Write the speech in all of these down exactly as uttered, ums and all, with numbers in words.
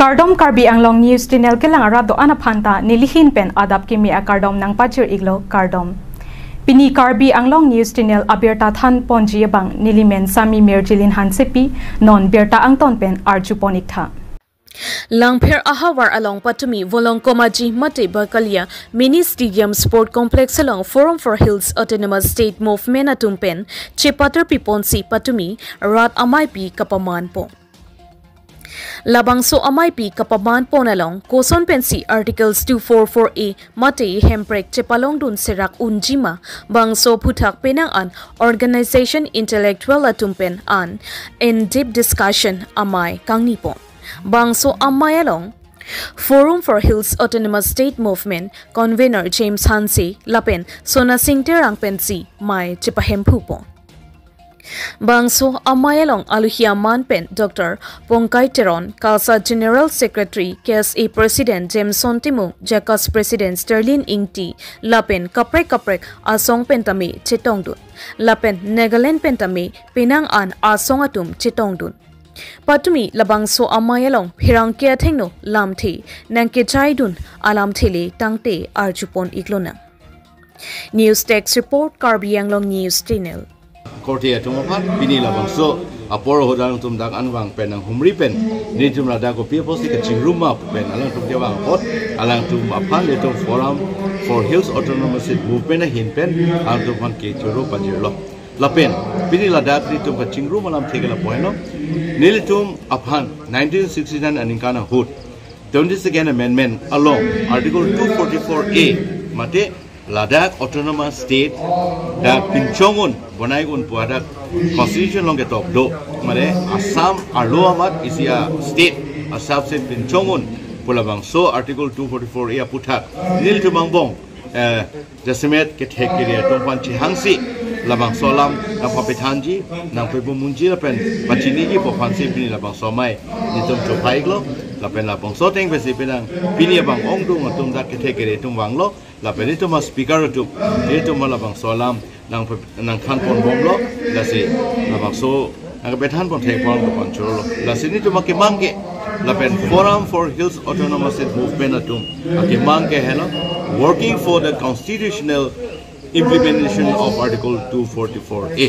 Kardom, Karbi Anglong News Channel kelang arat do-an aphan ta nelihin pen adap kimi akardom nangpajir-iklo, kardom. Pini Karbi Anglong News Channel abirta than ponji abang nelimen Sami Mirjilin Hansepi, non birta angton pen arju pon-iktha. Langpher ahavar along patumi Volongkom Aji mate Bakalia Mini Stadium Sport Complex along Forum for Hills Autonomous State Movement atum pen chepatar piponsi patumi rat ameipi kapamanpo. Labangso ameipi kapaman pon along koson pensi Articles two four four A mate hemprek chepalongdun serak unjima, bangso aphuthak penang an organization intellectual atum pen an in-depth discussion amei kangni pon. Bangso amei along Forum for Hills Autonomous State Movement convener James Hanse lapen Sona Sing Terang pensi mei chepahemphu pon. Bangso amei along alohi aman pen Doctor Pongkai Teron, KALSA General Secretary, KSA President Jameson Timung, JACAS President Sterling Ingti, lapen kaprek kaprek asong pen tame chetongdun, lapen Nagaland pen tame penang an asong atum chetongdun. Patumi labangso amei along pherangke athengno lamthe nangkechaidun alamthe le tangte arju pon-iklonang. News Desk Report, Karbi Anglong News Channel. Korte atum aphan pini labangso apor ahut alangtum dak anvang pen nanghumri pen nelitum ladak kopi apotsi kachingrum ma pen alangtum kevang apot alangtum aphan nelitum Forum for Hills Autonomous State Movement ahin pen alangtum aphan kechoro pajirlo. Lapen pini ladak nelitum kachingrum alamthe ke lapu heno. Nelitum aphan nineteen sixty-nine aningkan ahut twenty-second Amendment along Article two forty-four A mate ladak Autonomous State dak pinchong-un bonai-un pu adak Constitution along ketok do, mane Assam arlo amat isi a-state, a-sub-state pinchong-un pu labangso Article two forty-four A aphuthak nelitum angbong, eh, jasemet kethek kere atum aphan chehangsi labangso alam nangpapethanji, nangpepumunji lapen pachiniji pu aphansi pini labangso amei nelitum chophaiklo. Lapen labangso ateng pensi penang pini abang ongdung atum dak kethek kere atum vanglo. Lapen nelitum a-speaker atum, nelitum labangso alam nang nangthan ponbomlo. Lasi labangso nangpethan pon thek pon pon chorolo. Lasi nelitum akemang ke, lapen Forum for Hills Autonomous State Movement atum akemang ke helo, working for the constitutional implementation of Article two forty-four A.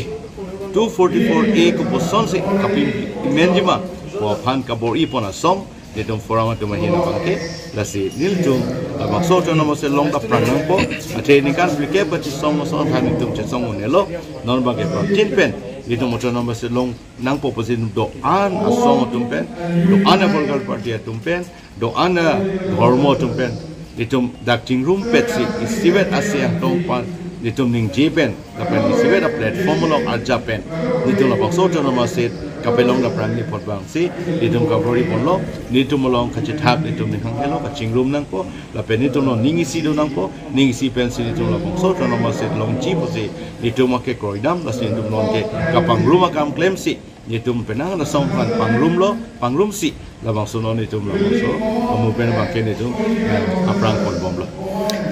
Two forty-four A kopusonsi kapi-implementji ma pu aphan kabor-i pon asong nelitum Forum atum ahin abang ke. Lasi nelitum labangso Autonomous State along ta prang nangpo, athe ningkan brikep kachesong asong aphan nelitum chesong un-elo. Non abang ke prapjin pen nelitum Autonomous State along nangpo pusi do-an asong atum pen, do-an a-political party atum pen, do-an adhormo atum pen nelitum dak chingrumpetsi isivet ase angtong aphan nelitum ningje pen lapen isivet a-platform along arjap pen nelitum labangso Autonomous State kapelong dak prangni apot abangsi nelitum kabor-i ponlo. Nelitum along kachethak nelitum ning hangkelo, kachingrum nangpo, lapen nelitum along ning isi do nangpo, ning isi pensi nelitum labangso Autonomous State longji pusi nelitum akekroidam, lasi nelitum non ke kapangrum akam klemsi nelitum penang asong aphan pangrumlo, pangrumsi labangso non nelitum labangso amu pen abang ke nelitum, eh, aphrang ponbomlo.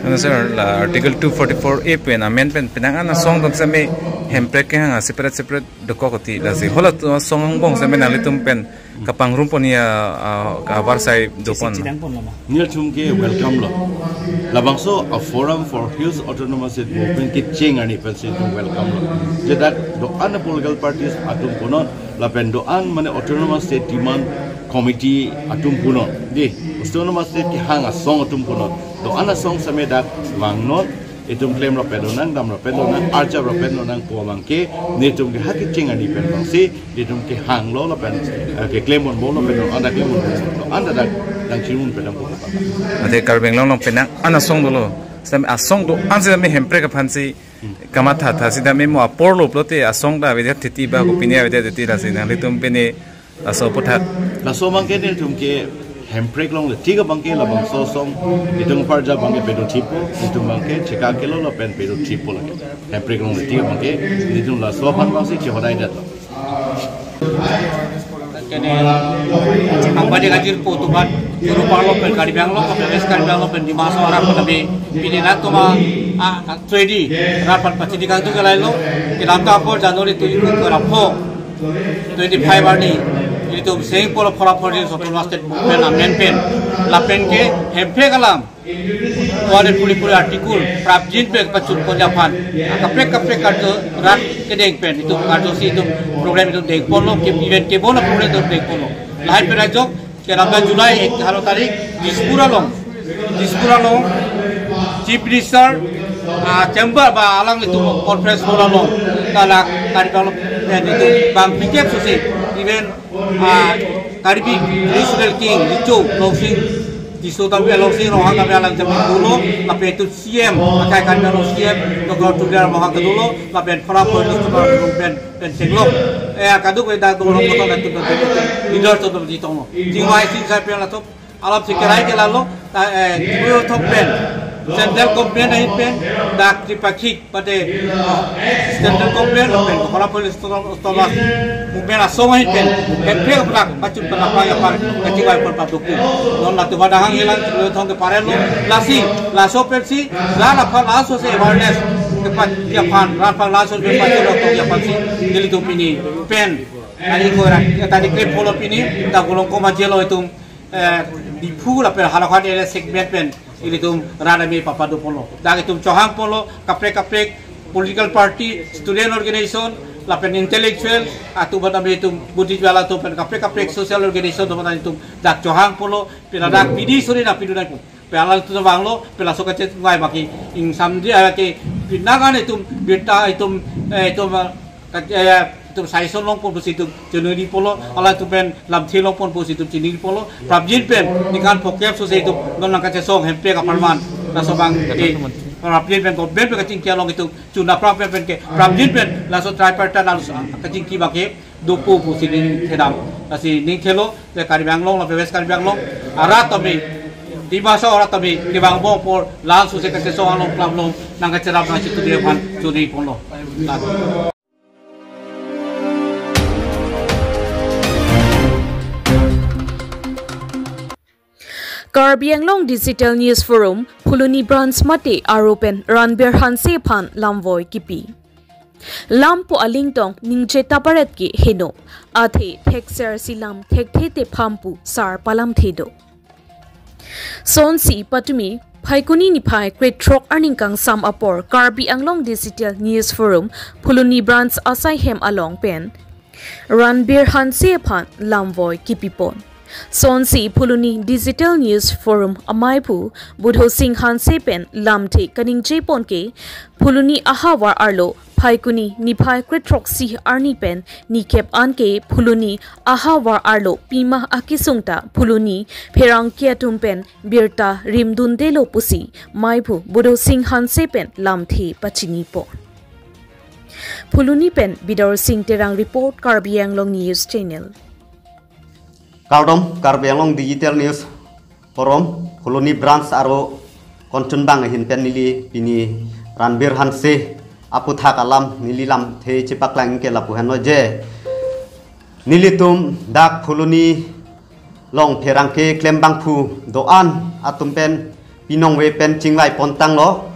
Ano sir, la Article two forty-four A pen amendment pen penang an asong atum seme hemprek kehang a separate separate dokok oti, lasi hala atum asong angbong seme nanglitum pen kapangrum pon ya, ah, kabar sai do pon. Chedang ponlo ma? Nelitum ke welcome lo. Labangso a-Forum for Hills Autonomous State Movement kecheng arni pensi nelitum welcome lo. Je dak do-an a-political parties atum punon, lapen do-an mane Autonomous State Demand Committee atum punon, di, Autonomous State kehang asong atum punon, do-an asong seme dak vangnon, itum klemrap-et lonang, damrap-et lonang, arjaprap-et lonang pu abang ke nelitum ke ha kecheng arni pen abangsi nelitum kehanglo lapen, eh, keklem ponbomlo, lapen anda klem ponbomlo, anda dak nangchirun pen nangpo. Athe Karbi Anglong along penang an asong dolo. Seme asong do-an seme hemprek aphansi kamatha tha sita memo apor lo pulote asong ta avedet titi ba, kopine avedet titi, lasi nanglitum pine laso aphuthak. Laso abang ke nelitum ke hemprek longle tik abang ke labangso asong itum parja abang ke pedo thipo, itum abang ke chekakelo lapen pedo thipo lake. Hemprek longle tik abang ke nelitum laso aphan abangsi chehodai detlo. Kene, ang badi kajir po tubat, Yoruba lo pen Karbi Anglong, pen West Karbi Anglong, pen Dima Hasao arat pen kami, pini nangtum a, a, tredi, rat pen pachini kangtung ke lailo, kelam ta apor January twenty-two ke rapho, twenty-five arni, Itum seng polo phora phori Autonomous State Movement amen pen, lapen ke hemprek alam, one forty-four article prapjin pen pachun ponji aphan, kaprek kaprek karjo rat kedeng pen itum karjosi itum program itum dengponlo, ke event kebona program itum dengponlo. Lahai pen ajok ke July ek haro tarik Dispur along, Dispur along Chief Minister, ah, chamber ba alanglitum conference hall along, ta la Karbi Anglong, eh, itum bang pikep susi event, ah, Karbi Traditional King Richo Longsing, Tisso Tampi Longsing Ronghang Tampi alang jam dolo, lapen itum C M, akai Karbi Anglong C M Doctor Tuliram Ronghang dolo, lapen phora phori pen pen pen chenglok. Eh, kaduk we dak dolo motor dan tum leader to di tonglo. Chingvai sing sai pen la top alam si kerai ke lalo, ta, eh, Tripura thok pen, Central Government ahin pen, dak tripakhik pate, eh, Central Government pen, Kora Police Autonomous Movement asong ahin pen, hemprek prak pachun pen apang apang kachingvai pon padukun. Non la tuba dahang hilang, Tripura thok ke parelo, lasi, laso pensi, la la pha laso si awareness kepaji aphan, la pha laso si pachun rok tong aphan si, nelitum pini pen, ari ko rak, tadi klip polo pini, dak bolong koma jelo itum, eh, Diphu lapen Hailakandi area segment pen ilitum rat amei papado polo. Dak itum chohang polo, kaprek kaprek political party, student organization, lapen intellectual, atu bat amei itum Buddhist wala atum pen kaprek kaprek social organization atum bat itum dak chohang polo, pina dak pidi suri na pidu na itum. Pen alanglitum vanglo, pen laso kachingvai baki ingsam di, eh, ke pinangan itum birta itum, eh, itum, eh, kat-, eh, itum saison longpon pusi itum chiningri polo, alangtum pen lamthe longpon pusi itum chiningri polo, prapjin pen ningkan phokep susi itum non nangkachesong hemprek apharman, laso bang ke prapjin pen government pen kachingki along itum chuna prapjin pen ke, prapjin pen laso tripartite laso kachingki baki dopo pusi ning thedam. Lasi ning thelo, le Karbi Anglong, lapen West Karbi Anglong arat tame, Dima Hasao arat tame, kevang bom apor, la-an susi kachesong along klap along nangkacherap nangchitudun aphan churi ponlo. Karbi Anglong Digital News Forum, Phuloni Branch mate aro pen Ranbir Hanse aphan lamvoi kipi. Lampo alingtong ningje taparet ke heno, athe thekser si lam thekthe te pham pu sar palamthe do. Sonsi patumi Phaikuni niphai krethrok arni kangsam apor Karbi Anglong Digital News Forum Phuloni Branch asai hem along pen Ranbir Hanse aphan lamvoi kipipon. Sonsi Phuloni Digital News Forum amaiphu Budho Sing Hanse pen lamthe kaningje pon ke Phuloni ahavar arlo Phaikuni niphai krethroksi arni pen nikep an ke Phuloni ahavar arlo pima akesung ta Phuloni pherangke atum pen birta rimdundelo pusi maiphu Budho Sing Hanse pen lamthe pachinipo. Phuloni pen Bidor Sing Terang report, Karbi Anglong News Channel. Kardom, Karbi Anglong Digital News Forum, Phuloni Branch aro konchunbang ahin pen neli pini Ranbir Hanse aputhak alam neli lamthe chepaklang ke lapu henlo je, nelitum dak Phuloni along pherangke klembangphu do-an atum pen pinongve pen chingvai pontanglo.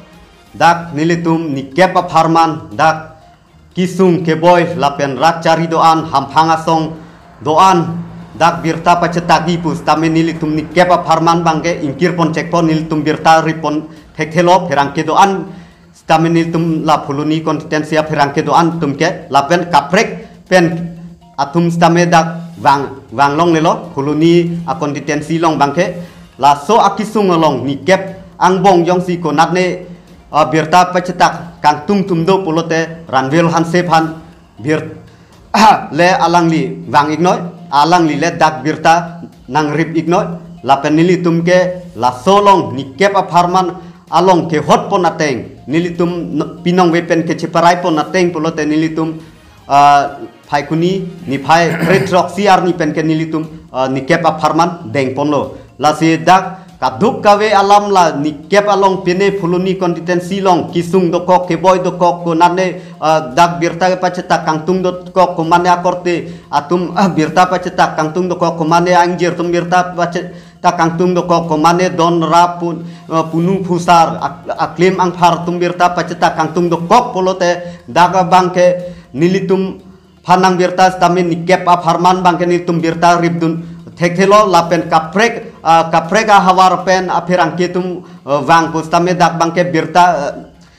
Dak nelitum nikep apharman dak kesung keboi lapen rat chari do-an, hamphang asong do-an, dak birta pachetaki pu sitame nelitum nikep apharman bangke ingkir pon chekpo, nelitum birta ripon thekthelo, pherangke do-an sitame nelitum la Phuloni constituency apherangke do-an atum ke, lapen kaprek pen atum sitame dak vang, vang longlelo, Phuloni a constituency along bangke, laso akesung along nikep angbong jongsi konatne, ah, birta pachetak kangtung tum do pulote Ranbir Hanse aphan bir le alangli vang-iknoi, alangli le dak birta nangrip-iknoi, lapen nelitum ke laso along nikep apharman along kehot pon ateng, nelitum n-, pinongve pen kecheparai pon ateng pulote nelitum, ah, Phaikuni niphai krethroksi arni pen ke nelitum, ah, nikep apharman dengponlo. Lasi dak kaduk kave alam la nikep along pine Phuloni constituency along kesung dokok, keboi dokok, konatne, ah, dak birta pachetak kangtung dokok, komane akorte atum, ah, birta pachetak kangtung dokok, komane angjir atum birta pachetak kangtung dokok, komane don ra pun, ah, punu phusar, ak-, aklim angphar atum birta pachetak kangtung dokok pulote dak abangke nelitum phan nang birta sitame nikep apharman abangke nelitum birta ripdun thekthelo lapen kaprek, ah, kaprek ahavar pen apherangke atum, ah, vangpo sitame dak abangke birta, ah,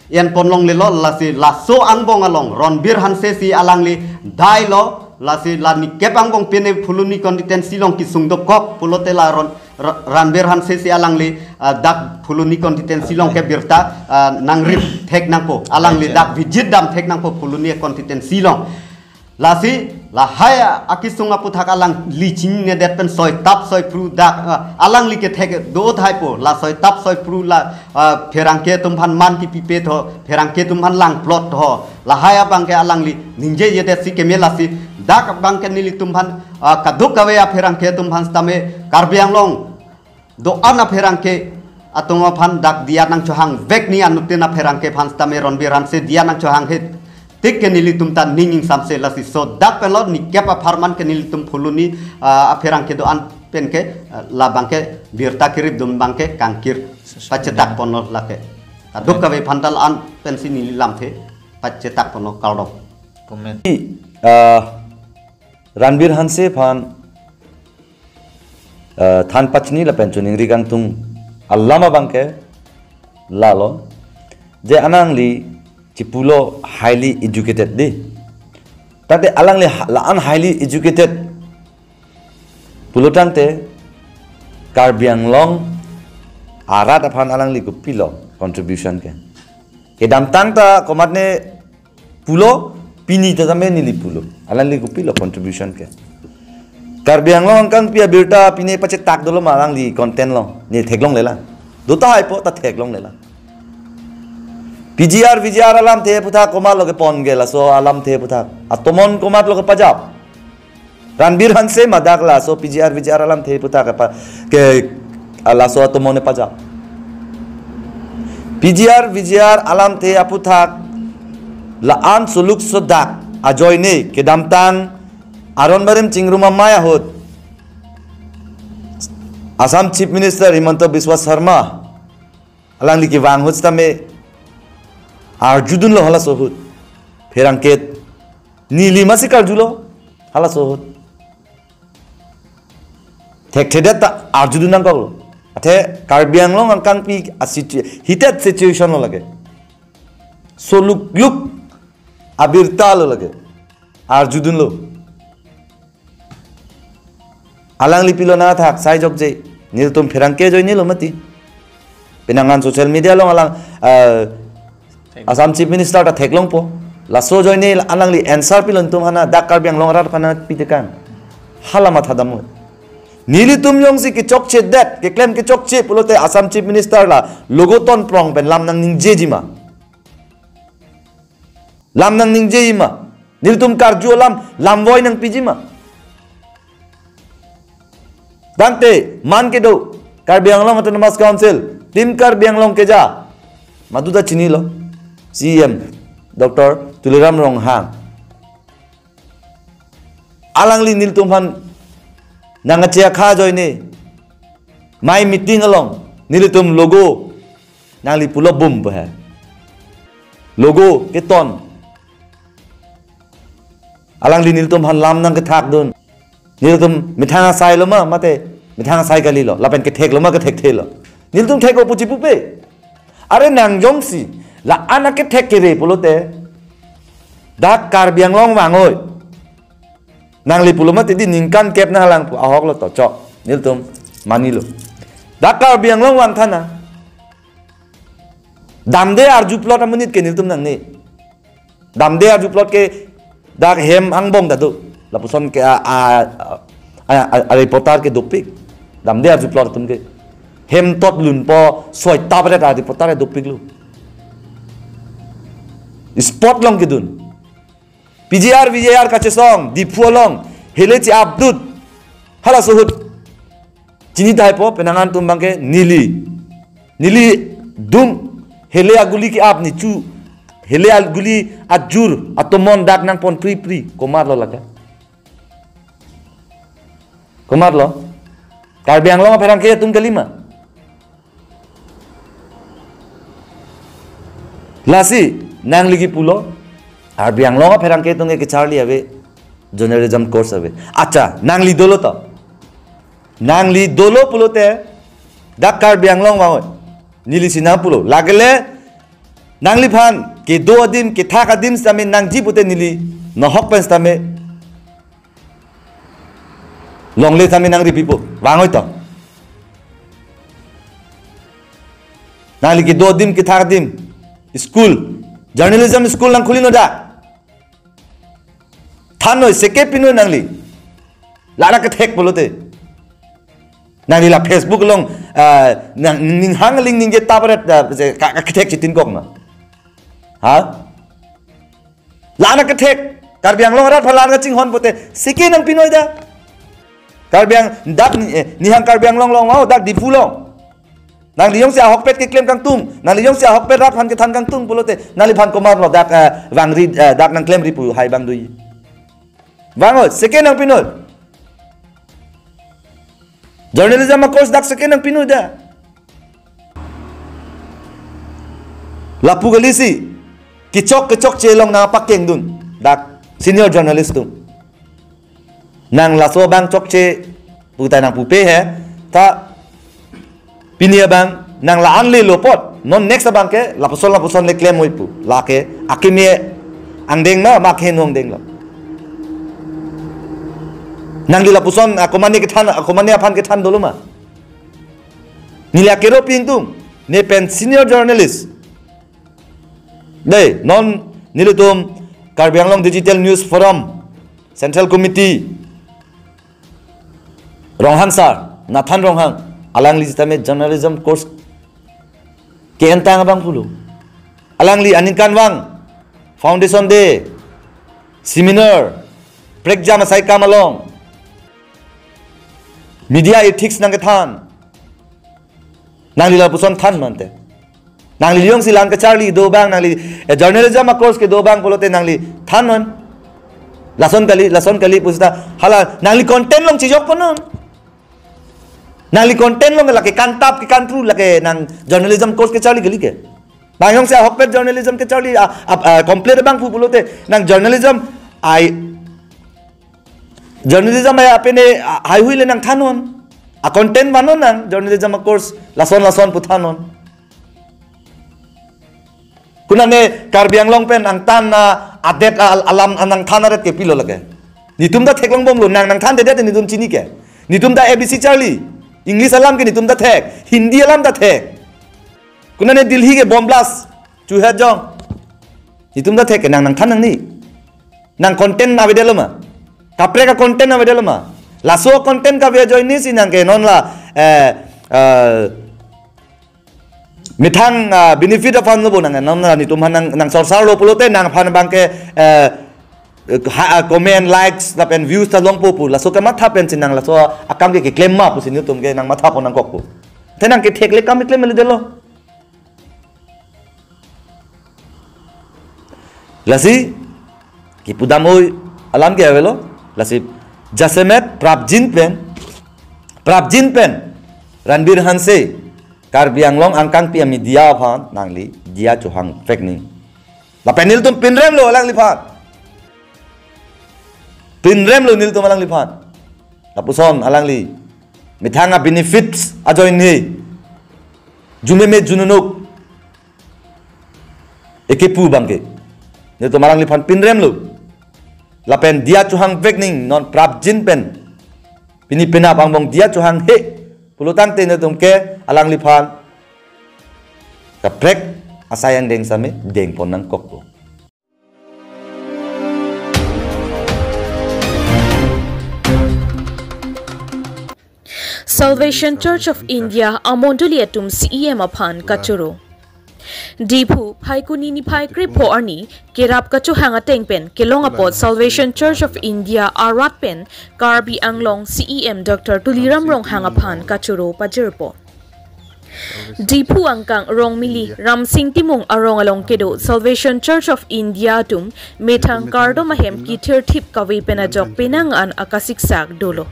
enpon longlelo. Lasi laso angbong along Ronbir Hanse si alangli dailo, lasi la nikep angbong pine Phuloni constituency along kesung dokok pulote la Ron, Ra-, Ronbir Hanse si alangli, ah, dak Phuloni constituency along ke birta, ah, nangrip thek nangpo, alangli dak visit dam thek nangpo Phuloni constituency along. Lasi lahai akesung aputhak alangli chininedet pen soi tap soi phru dak, ah, alangli kethek do thaipo, la soi tap soi phru la, ah, pherangke atum aphan man kipipe tho, pherangke atum aphan langplot tho, lahai abangke alangli ningjejedet si keme. Lasi dak abangke nelitum aphan, ah, kadokave apherangke atum aphan sitame Karbi Anglong do-an apherangke atum aphan dak diya nangchohang vek ni anuttin apherangke aphan sitame Ronbir Hanse diya nangchohang het tik ke nelitum ta ning ingsamse. Lasi so dak penlo nikep apharman ke nelitum Phuloni, ah, apherangke do-an penke, ah, labangke birta keripdun abangke kangkir pachetak ponlo lake. Kadokave aphan ta la-an pensi neli lamthe pachetak ponlo, kardom. Comment. Ah, Ronbir Hanse aphan, ah, than pachini lapen choningri kangtung alam abangke lalo, je alangli chipulo highly educated dei. Tangte alangli ha-, la-an highly educated pulo tangte Karbi Anglong arat aphan alangli kopilo contribution ke. Kedamtang ta komatne pulo, pini ta tame neli pulo. Alangli kopilo contribution ke. Karbi Anglong angkangpi abirta pine pachetak dolo ma alangli content along. Ne theklonglelang. Do tahai po ta theklonglelang. P G R, V G R alamthe aputhak komatlo kepon ke, laso alamthe aputhak. Atomon komatlo kepajap. Ronbir Hanse ma dak laso P G R, V G R alamthe aputhak kepa-, ke, ah, laso atomon kepajap. P G R, V G R alamthe aputhak la-an suluk sodak ajoine kedamtang aron barim chingrum amei ahut Assam Chief Minister Himanta Biswa Sarma alangli kevang ahut sitame arjudunlo halaso ahut. Pherangke neli masi karjulo halaso ahut. Thekthedet ta arjudun nangkoklo. Athe Karbi Anglong angkangpi a situ-, heated situation lo lake. Solukluk abirta lo lake. Arjudunlo. Alangli pilo nangthak sai jokje. Nelitum pherangke ajoinelo mati. Penang an social media along alang, ah, Assam Chief Minister ta theklongpo. Laso ajoine alangli answer pilo nelitum aphan, dak Karbi Anglong arat aphan pitekang. Hala mathadamnon. Nelitum jongsi kechokchedet, keklem kechokche pulote Assam Chief Minister la logo tonprong pen lam nangningjejima. Lam nangningjejima. Nelitum karju alam, lamvoi nangpijima. Tangte, man kedo, Karbi Anglong Autonomous Council, Team Karbi Anglong keja, madu ta chinilo, C E M, Doctor Tuliram Ronghang. Alangli nelitum aphan nangkacheakha ajoine, amei meeting along, nelitum logo, nangli pulo bum pe hai. Logo keton. Alangli nelitum aphan lam nangkethakdun. Nelitum methang asailo ma, mate methang asai kalilo. Lapen ketheklo ma, kethekthelo. Nelitum thek-o pu chipupe. Are nang jongsi la-an akethek kere pulote dak Karbi Anglong vangoi. Nangli pulo mati di ningkan kep nanglang pu ahoklo to chok. Nelitum manilo. Dak Karbi Anglong vangtha na. Damde arjuplot amonit ke nelitum nangne. Damde arjuplot ke dak hem angbong ta do. Lapuson ke a, a, a, a, a reporter ke dopik. Damde arjuplot atum ke. Hem tot lunpo, soi tap ret a reporter dopiklo. Spot along kedun. P G R, V G R kachesong, Diphu along, hele che-apdun. Halaso ahut. Chini tahai po, penang an atum abangke neli. Neli dung, hele aguli ke-ap ni chu. Hele aguli ajur, atomon dak nangpon pri pri. Komatlo lake. Komatlo. Karbi Anglong apherangke atum kalima. Lasi, nangli kipulo, Karbi Anglong apherangke atum ke kecharli ave. Journalism course ave. Acha, nangli dolo to. Nangli dolo pulote, dak Karbi Anglong vangoi. Neli sinang pulo. Lagile, nangliphan, kedo adim, kethak adim sitame nangji pute neli, nohok pen sitame. Longle sitame nangripipo. Vangoi to. Nangli kedo adim, kethak adim. School. Journalism school nangkhuli non dak. Than noi, seke pinoi nangli. La-an akethek pulote. Nangli la Facebook along, ah, nang, ning hang ling ningje taparet, ah, se ka, ka kethek chitin kok na. Ha? La-an akethek. Karbi Anglong arat aphan la-an kachinghon pute. Seke nangpinoi da. Karbi Ang, dak ni, eh, nihang Karbi Anglong along, wow, dak Diphu along. Nangli jongsi ahokpet keklem kangtung, nangli jongsi ahokpet rat aphan kethan kangtung pulote, nangliphan komatlo dak, eh, vangri, eh, dak nangklemri pu hai abang do-i. Vangoi, seke nangpinoi. Journalism a-course dak seke nangpinoi da. Lapu kalisi, kechok kechokche along nangpakeng dun, dak senior journalist atum. Nang laso abang chokche, putai nangpupe he, ta pini abang, nang la-an lelo apot, non next abang ke, lapuson lapuson le klemnoi pu, lake, akimi angdeng ma, ma keheno angdeng lo. Nangli lapuson, akomane kethan, akomane aphan kethan dolo ma. Neli akero pi ingtung, ne pen senior journalist. Dei, non nelitum Karbi Anglong Digital News Forum, Central Committee, Ronghang sir, Nathan Ronghang, alangli sitame journalism course ke-entang abang pulo. Alangli aningkanvang, Foundation Day, seminar, prekjam asai kam along, media ethics nangkethan. Nangli lapuson than mante. Nangli jongsi la-an kacharli do abang, nangli, eh, journalism a-course kedo abang pulote nangli than non. Lason kali, lason kali pu seta, hala, nangli content along chejokpon non. Nangli content along lake kantap ke kantru lake nang journalism course kecharli kali ke. Bang jongsi ahokpet journalism kecharli, a, a, a, complete abang pu pulote, nang journalism, ai, journalism ai apene, a, haihui le nangthan non. A-content van non nang, journalism a-course, lason lason pu than non. Konane Karbi Anglong pen angtan na adet a-, alam anangthan aret ke pilo lake. Netum ta theklongbomlo, nang nangthandedet netum chini ke. Netum ta A B C charli, English alam ke netum ta thek, Hindi alam ta thek. Konane Delhi ke bomb blast, chuhet jong. Netum ta thek ke nang nangthan nangne. Nang content avedetlo ma. Kaprek a-content avedetlo ma. Laso content kave ajoine si nang ke non la, eh, eh, methang, ah, benefit aphan lo bo nang, nang, nang netum aphan nang, nang sorsarlo pulote nangphan abang ke, eh, ha, ah, comment, likes, lapen views ta longpo pu. Laso kamatha pensi nang laso akam ke keklem ma pusi netum ke nang mathapon nangkokpo. Te nang kethek le kam keklem le detlo. Lasi, kipudam oi alam ke avelo, lasi jasemet prapjin pen, prapjin pen, Ranbir Hanse, Karbi Anglong angkangpi a-media aphan, nangli, diya chohangvek nang. Lapen nelitum pinremlo alangliphan. Pinremlo nelitum alangliphan. Lapuson alangli. Methang a-benefits ajoine. Jumeme jununuk. Ekepu abang ke. Nelitum alangliphan pinremlo. Lapen diya chohangvek nang non prapjin pen. Pini penap angbong diya chohanghe. Pulotangte nelitum ke alangliphan. Kaprek asai angdeng sitame dengpon nangkokpo. Salvation Church of India amondoli atum C E M aphan kachoro. Diphu, Phaikuni niphai krepho arni, kerap kachohang ateng pen, kelong apot Salvation Church of India arat pen, Karbi Anglong C E M Doctor Tuliram Ronghang aphan kachoro pajirpo. Diphu angkang Rongmili Ramsing Timung arong along kedo Salvation Church of India atum methang kardom ahem kithirthip kave pen ajok penang an akasiksak dolo.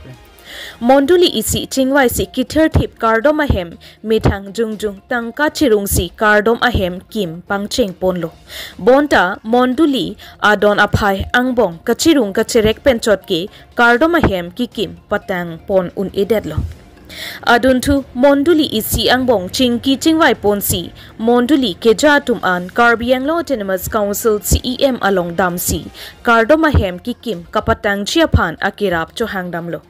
Mondoli isi chingvaisi kithirthip kardom ahem methang jongjong tangka chirungsi kardom ahem kim pangchengponlo. Bonta mondoli adon aphai angbong kachirung kachirek pen chotke kardom ahem kikim patangpon un-edetlo. Adunthu mondoli isi angbong chingki chingvaiponsi mondoli keja atum an Karbi Anglong Autonomous Council C E M along damsi kardom ahem kikim kapatangji aphan akerap chohangdamlo.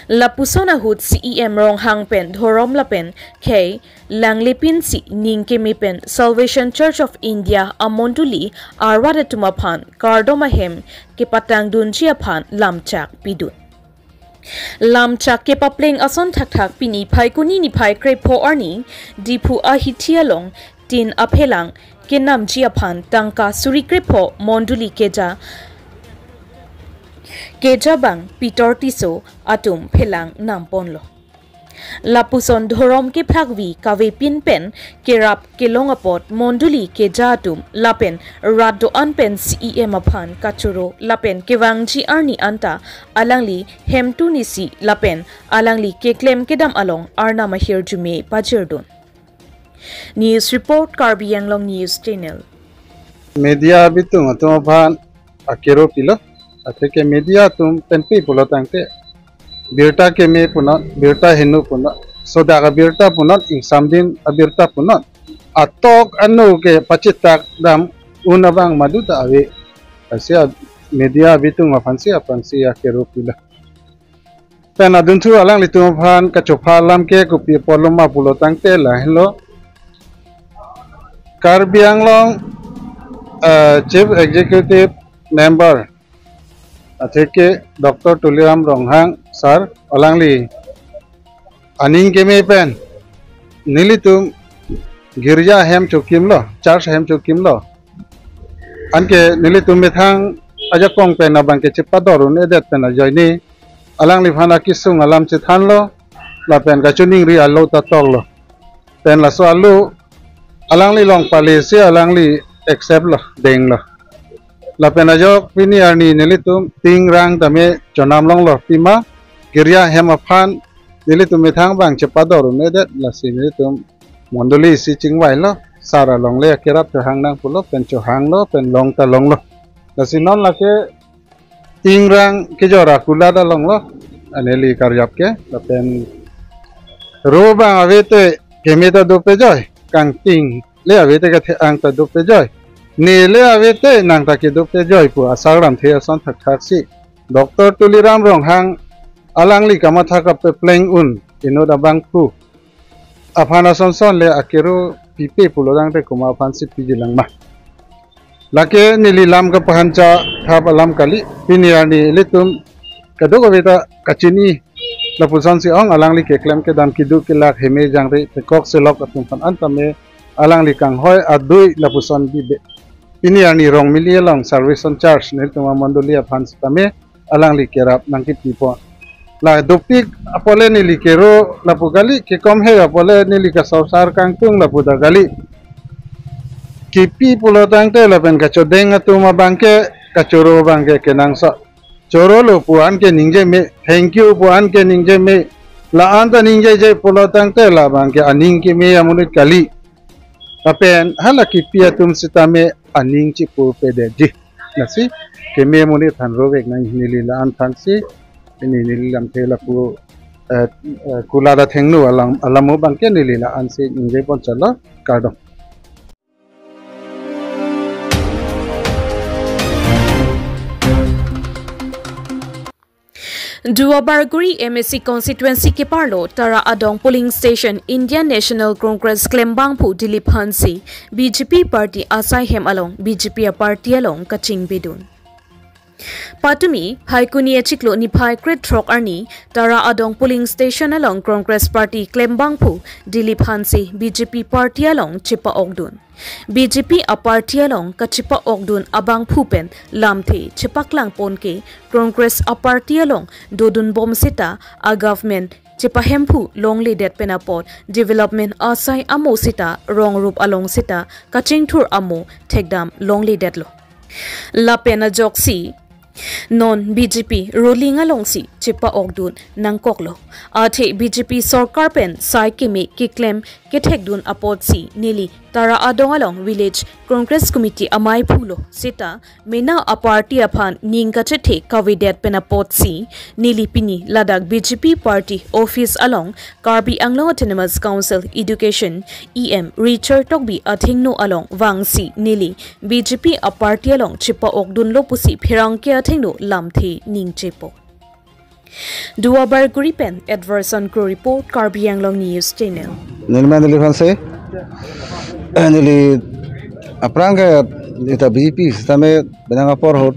Lapuson ahut C E M Ronghang pen dhorom lapen khei langlepinsi ning keme pen Salvation Church of India amondoli arwat atum aphan kardom ahem kepatangdunji aphan lamchak pidun. Lamchak kepapleng ason thakthak pini Phaikuni niphai krepho arni Diphu ahithi along tin aphelang kenamji aphan tangka suri krepho mondoli keja kejabang Pitor Tisso atum phelang namponlo. Lapuson dhorom kephlakvi kavepin pen kerap kelong apot mondoli keja atum lapen rat do-an pen C E M aphan kachoro lapen kevangji arni anta alangli hemtun isi lapen alangli keklem kedam along arnam ahirjume pajirdun. News report, Karbi Anglong News Channel. Media abitung atum aphan akero pilo, atheke media atum penpi pulo tangte birta keme punon, birta heno punon, sodak abirta punon, ingsamdin abirta punon, atok anu ke pachitak dam un abang madu ta ave. Asi a-, media abitung aphansi aphansi akero pilo. Pen adunthu alanglitum aphan kachopha alam ke kopi apotlo ma pulo tangte lahenlo. Karbi Anglong, eh, Chief Executive Member atheke Doctor Tuliram Ronghang sir alangli aning keme pen nelitum girja hem chokimlo, church hem chokimlo. Anke nelitum methang ajakong pen abang ke chepador un-edet pen ajoine alangliphan akesung alam chethanlo, lapen kachiningri alo ta toklo. Pen laso alo alangli long palisi alangli accept lo, denglo. Lapen ajok pini arni nelitum tingrang tame chonam longlo, pima girja hem aphan nelitum methang abang chepador un-edet, lasi nelitum mondoli isi chingvailo, sir along le akerap chohang nang pulo, pen chohanglo, pen long ta longlo. Lasi non lake tingrang kejor akulat alonglo, aneli karjap ke, lapen ro abang ave te keme ta dopejoi, kangting le ave te kathe-ang ta dopejoi, ne le ave te nang ta kedopejoi pu asar lamthe ason thakthaksi Doctor Tuliram Ronghang alangli kamatha kapepleng un inut abangphu aphan asonson le akero pipe pulo tangte komat aphansi piji langma. Lake neli lam kapahancha thap alam kali, pini arni ilitum kadokave ta kachini, lapusonsi ong alangli keklem kedam keduk kelak heme jangre pekok selok atum aphan an tame alangli kanghoi adui lapuson bibe. Pini arni Rongmili along Salvation Church nelitum amondoli aphan sitame alangli kerap nangkepipon. La dopik apot le neli kero lapu kali, kekom he apot le neli kasorsar kangtung lapu ta kali. Kepi pulo tangte lapen kachodeng atum abang ke, kachoro abang ke kenangsot. Chorolo pu an ke ningje me, thank you pu an ke ningje me. La an ta ningjeje pulo tangte labang ke aning keme amonit kali. Lapen hala kepi atum sitame aning chipurpedetji. Lasi keme amonit aphan rovek nang neli la-an aphansi, pini neli lamthe lapu, eh, eh, kulat athengno alam, alamo abang ke neli la-ansi ningjeponchotlo, kardom. Duar Bagori M A C constituency keparlo Tara Adong polling station Indian National Congress klembangphu Dilip Hanse B J P party asai hem along B J P aparty along kachingbidun. Patumi Phaikuni achiklo niphai krethrok arni Tara Adong polling station along Congress party klembangphu Dilip Hanse B J P party along chepa-okdun. B J P aparty along kachepa-okdun abangphu pen lamthe chepaklangpon ke Congress aparty along dodunbom seta a-government chepahemphu longledet pen apot development asai amo seta rongrup along seta kachingthur amo thekdam longledetlo. Lapen ajoksi non B J P ruling alongsi chepa-okdun nangkoklo. Athe B J P sorkar pen sai keme keklem kethekdun apotsi neli Tara Adong along Village Congress Committee amei pulo seta mena a-party aphan ning kachethe kavedet pen apotsi neli pini ladak B J P party office along Karbi Anglong Autonomous Council Education E M Richard Tokbi athengno along vangsi neli B J P a-party along chepa-okdunlo pusi pherangke athengno lamthe ningjepo. Duar Bagori pen Edwardson Kro report, Karbi Anglong News Channel. Neli ma neli aphansi, eh, neli aphrang ke ita B J P sitame penang apor ahut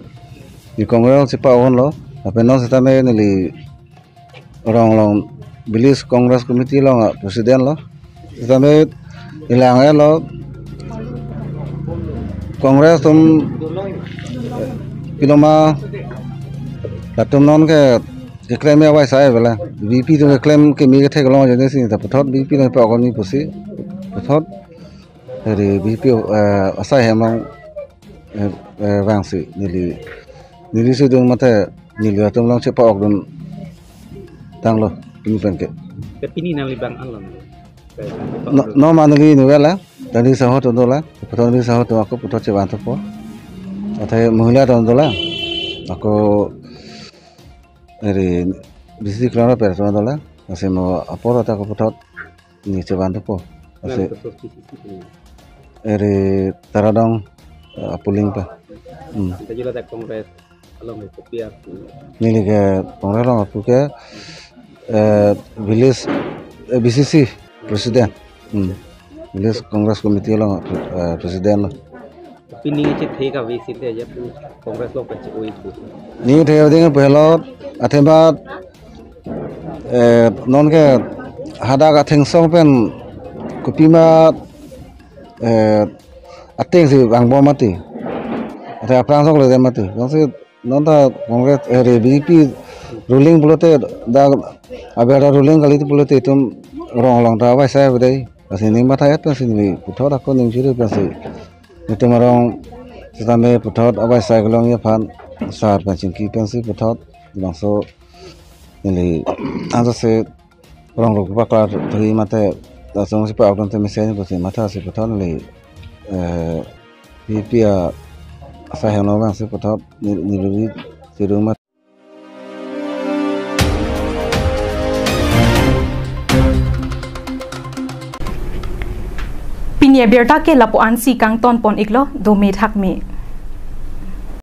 neli Congress chepa-okdunlo, lapen non sitame neli Ronglong Village Congress Committee along a-president lo. Sitame ilang elo Congress atum piloma latum non ke keklem ya wai sai bela. B J P atum keklem keme kethek long jeni si ta puthot B J P along pa-ok ni pusi puthot. Jadi B J P, eh, asai hem along, eh, eh, vangsi neli, neli sudung mate neli atum along chepa-okdun tanglo pini pen ke. Te pini nangli bang an lo. No, no ma neli neli vela, neli saho atum dolang, puthot neli saho atum ako puthot chevan thupo. Athe mohila atum dolang, ako eri B C C klon per atum dolang, lasi mo apor ta ako puthot neli chevan thupo. Lasi nang keso P C C pini. Eri Tara Adong, eh, apuling pa. Hmm. Anta jila ta Congress along ke kopi a? Neli ke Congress along apu ke, eh, village, eh, B C C president. Hmm. Village Congress Committee along, eh, president lo. Pini chethe kave si te aja pu Congress along kache-oi pu. Ning chethe ding pu helo, athema, eh, non ke hadak athengsong pen kopima, eh, ateng si vangbom mati. Athe aphrang sok le mati. Jongsi non ta Congress, eh, B J P ruling pulote dak aber ta ruling kali pulote itum rong along ta wai sai bedai. Lasi ning matha-et pensi neli puthot ako ning chiri pensi. Itum arong sitame puthot awai sai kelong ya aphan sar pen chingki pensi puthot bangso neli ansa se rong rok paklar thui mate dasong si pa-okdun te mesen pusi matha si puthot neli, eh, B J P asai heno vangsi puthot neli, neli sudung mate. Pini abirta ke lapu-ansi kangton pon iklo, dome thakme.